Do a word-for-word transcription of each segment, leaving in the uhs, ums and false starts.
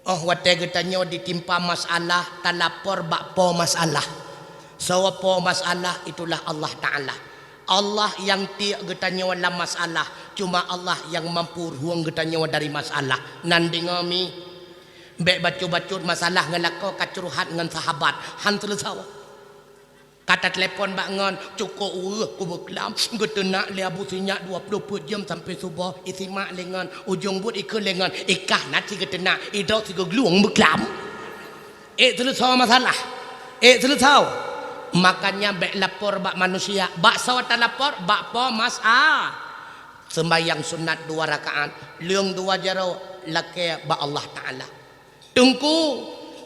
Oh watée geutanyoe ditimpa masalah, talapor bak po masalah. Soe po masalah? Itulah Allah Ta'ala. Allah nyang tiek geutanyoe lam masalah, cuma Allah nyang mampu ruhueng geutanyoe dari masalah. Nan deungoe mi, bék bacut-bacut masalah ngon lakoe ka curhat ngon sahabat, han seuleusoe. Ka tatelepon bak ngon, cukôp ueh kubeuklam, geuteunak lé Abu Sinyak dua ploh peuet jeuem sampoe suboh, isimak lé ngon, ujong buet ikheun lé ngon, ikah na si geuteunak, idroe si geuglueng beuklam. Ék seuleusoe masalah. Ék seuleusoe. Makanya bék lapor bak manusia. Bak soe talapor? Bak po masa. Seumbahyang sunat dua rakaat, leung dua jaroe, lakée bak Allah Ta'ala. Teungku,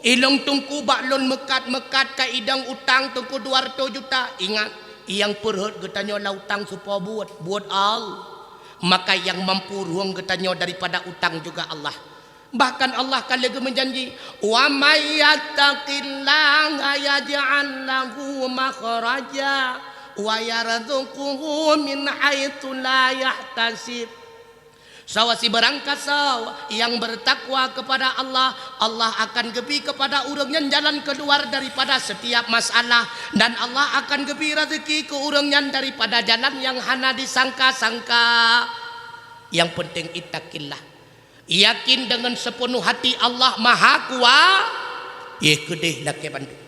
ilong teungku bak lôn meukat-meukat ka idong utang teungku dua ratus juta. Ingat, nyang peurhot geutanyoe lam utang soe po buet, buet Allah. Maka nyang mampu ruhueng geutanyoe daripada utang juga Allah. Bahkan Allah ka lheueh geumeujanji, "Wa may yattaqillaha yaj'al lahu makhraja wa yarzuqhu min haitsu la yahtasib." Sawa sibarang kasoe nyang bertakwa kepada Allah, Allah akan geubri kepada ureuëng nyan jalan keuluar daripada setiap masalah, dan Allah akan geubri rezeki keu ureuëng nyan daripada jalan nyang hana disangka-sangka. Nyang penting ittaqillah. Yakin deungon seupenuh hati Allah Maha Kua-, yeh keudeh lakée bandum.